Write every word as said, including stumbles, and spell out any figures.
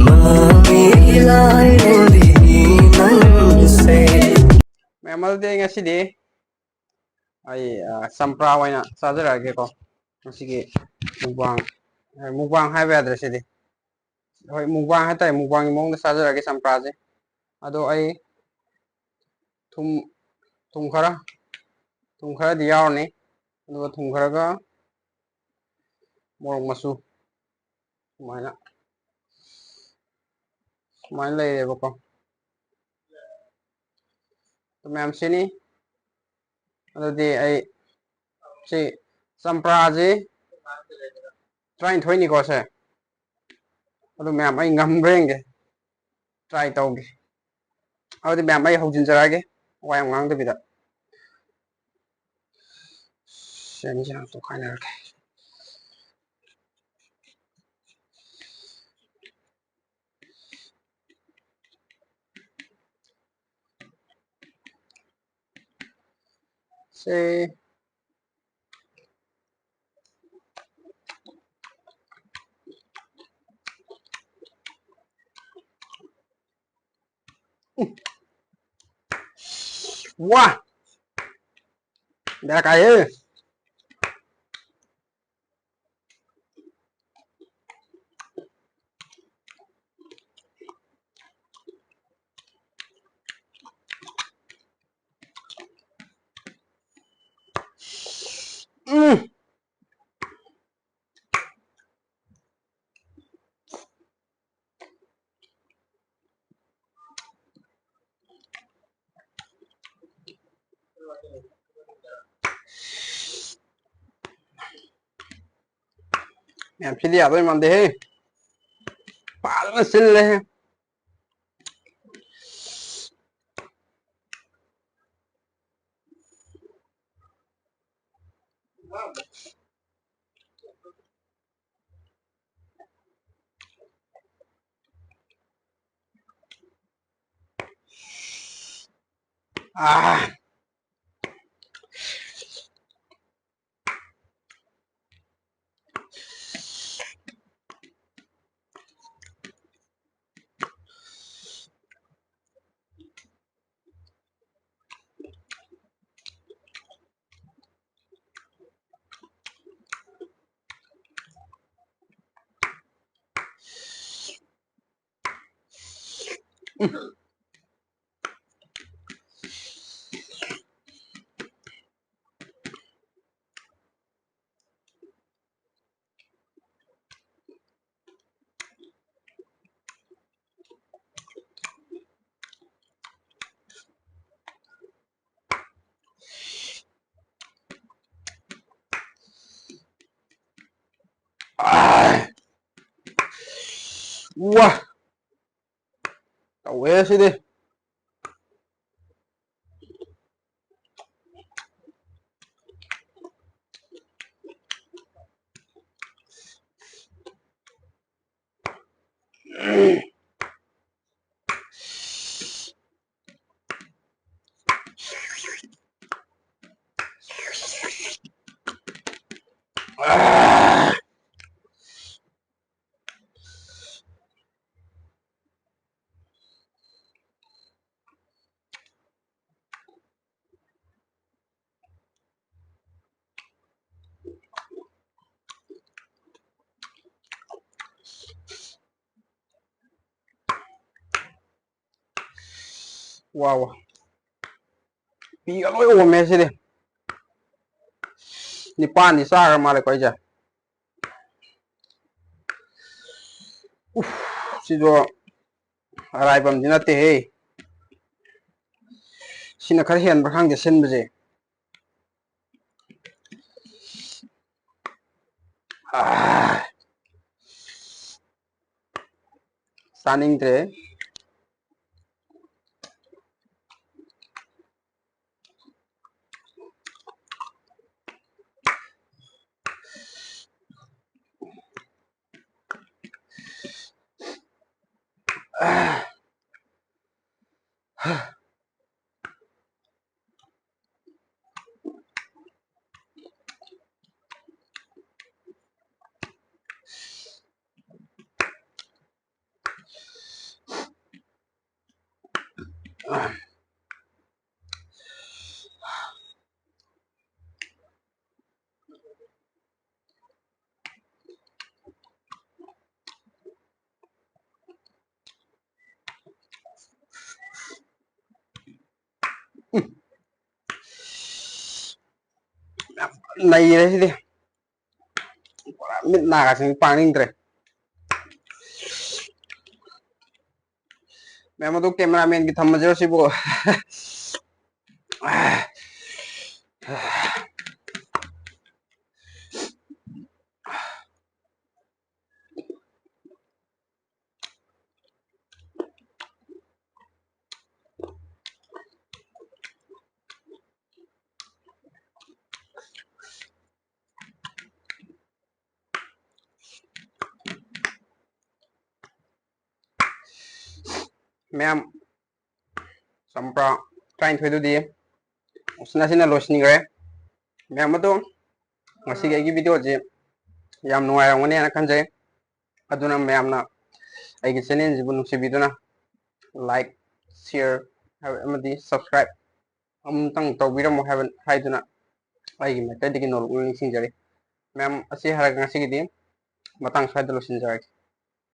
ꯃꯃꯤ ꯂꯥꯏꯔꯦꯝꯕꯤꯅꯤ ꯅꯪꯁꯦ꯫ ꯃꯌꯥꯝ ꯑꯗꯨꯗꯤ ꯑꯩ ꯉꯁꯤꯗꯤ ꯑꯩ, ꯑ, ꯆꯝꯄ꯭ꯔꯥ ꯑꯣꯏꯅ ꯆꯥꯖꯔꯛꯑꯒꯦꯀꯣ꯫ ꯉꯁꯤꯒꯤ ꯃꯨꯛꯕꯥꯡ, ꯑ, ꯃꯨꯛꯕꯥꯡ ꯍꯥꯏꯕ ꯌꯥꯗ꯭ꯔꯦ ꯁꯤꯗꯤ꯫ ꯍꯣꯏ, ꯃꯨꯛꯕꯥꯡ ꯍꯥꯏꯇꯥꯔꯦ, ꯃꯨꯛꯕꯥꯡꯒꯤ ꯃꯑꯣꯡꯗ ꯆꯥꯖꯔꯛꯑꯒꯦ ꯆꯝꯄ꯭ꯔꯥꯁꯦ꯫ ꯑꯗꯣ ꯑꯩ ꯊꯨꯝ, ꯊꯨꯝ ꯈꯔ, ꯊꯨꯝ ꯈꯔꯗꯤ ꯌꯥꯎꯔꯅꯤ꯫ ꯑꯗꯨꯒ ꯊꯨꯝ ꯈꯔꯒ ꯃꯣꯔꯣꯛ ꯃꯆꯨ ꯁꯨꯃꯥꯏꯅ, ꯁꯨꯃꯥꯏꯅ ꯂꯩꯔꯦꯕꯀꯣ꯫ ꯑꯗꯨ ꯃꯌꯥꯝ ꯁꯤꯅꯤ꯫ ꯑꯗꯨꯗꯤ ꯑꯩ ꯁꯤ ꯆꯝꯄ꯭ꯔꯥꯁꯤ ꯇꯔꯥꯅꯤꯊꯣꯏꯅꯤꯀꯣ ꯁꯦ꯫ ꯑꯗꯨ ꯃꯌꯥꯝ ꯑꯩ ꯉꯝꯕ꯭ꯔꯥ ꯌꯦꯡꯒꯦ, try ꯇꯧꯒꯦ꯫ ꯑꯗꯨꯗꯤ ꯃꯌꯥꯝ ꯑꯩ ꯍꯧꯖꯤꯟꯖꯔꯛꯑꯒꯦ, ꯋꯥ ꯌꯥꯝ ꯉꯥꯡꯗꯕꯤꯗ꯫ ꯁꯤ ꯑꯅꯤꯁꯤ ꯍꯥꯟꯅ ꯇꯣꯈꯥꯏꯅꯔꯒꯦ꯫ ꯁꯦ꯫ ꯋꯥ! ꯕꯦꯔꯥ ꯀꯥꯏꯍꯦ꯫ ꯎꯝ꯫ ꯌꯥꯝ ꯁꯤꯗꯤ ꯌꯥꯗꯣꯏ ꯃꯥꯟꯗꯦꯍꯦ꯫ ꯐꯖꯅ ꯁꯤꯜꯂꯦꯍꯦ꯫ ꯑꯥ꯫ ꯑꯥꯏ! ꯋꯥ! ꯇꯧꯋꯦ ꯁꯤꯗꯤ꯫ ꯋꯥ ꯋꯥ꯫ ꯄꯤꯒ ꯂꯣꯏ ꯑꯣꯝꯃꯦ ꯁꯤꯗꯤ꯫ ꯅꯤꯄꯥꯟꯗꯤ ꯆꯥꯈ꯭ꯔ ꯃꯥꯜꯂꯦꯀꯣ ꯑꯩꯁꯦ꯫ ꯎꯐ, ꯁꯤꯁꯨ ꯑꯔꯥꯏꯕ ꯑꯃꯗꯤ ꯅꯠꯇꯦꯍꯦ꯫ ꯁꯤꯅ ꯈꯔ ꯍꯦꯟꯕ꯭ꯔꯥ ꯈꯪꯗꯦ ꯁꯤꯟꯕꯁꯦ꯫ ꯑꯥ, ꯆꯥꯅꯤꯡꯗ꯭ꯔꯦ꯫ ꯅꯩꯔꯦ ꯁꯤꯗꯤ꯫ ꯄꯨꯔꯥ ꯃꯤꯠ ꯅꯥꯒꯁꯤꯡ ꯄꯥꯡꯅꯤꯡꯗ꯭ꯔꯦ꯫ ꯃꯌꯥꯝ ꯑꯗꯨ cameramanꯒꯤ ꯊꯝꯃꯁꯤꯔꯣ ꯁꯤꯕꯨ? ꯃꯌꯥꯝ, ꯆꯝꯄ꯭ꯔꯥ ꯇꯔꯥꯅꯤꯊꯣꯏꯗꯨꯗꯤ ꯑꯁꯤꯅ, ꯑꯁꯤꯅ ꯂꯣꯏꯁꯤꯟꯈ꯭ꯔꯦ꯫ ꯃꯌꯥꯝ ꯑꯗꯣ, ꯉꯁꯤꯒꯤ ꯑꯩꯒꯤ videoꯁꯤ ꯌꯥꯝ ꯅꯨꯡꯉꯥꯏꯔꯝꯒꯅꯤ ꯍꯥꯏꯅ ꯈꯟꯖꯩ꯫ ꯑꯗꯨꯅ ꯃꯌꯥꯝꯅ ꯑꯩꯒꯤ channelꯁꯤꯕꯨ ꯅꯨꯡꯁꯤꯕꯤꯗꯨꯅ like, share ꯑꯃꯗꯤ subscribe ꯑꯃꯇꯪ ꯇꯧꯕꯤꯔꯝꯃꯣ ꯍꯥꯏꯕ, ꯍꯥꯏꯗꯨꯅ ꯑꯩꯒꯤ ꯃꯥꯏꯀꯩꯗꯒꯤ ꯅꯣꯂꯨꯛꯅ ꯅꯤꯡꯁꯤꯡꯖꯔꯤ꯫ ꯃꯌꯥꯝ, ꯑꯁꯤ ꯍꯥꯏꯔꯒ ꯉꯁꯤꯒꯤꯗꯤ ꯃꯇꯥꯡ ꯁ꯭ꯋꯥꯏꯗ ꯂꯣꯏꯁꯤꯟꯖꯔꯒꯦ꯫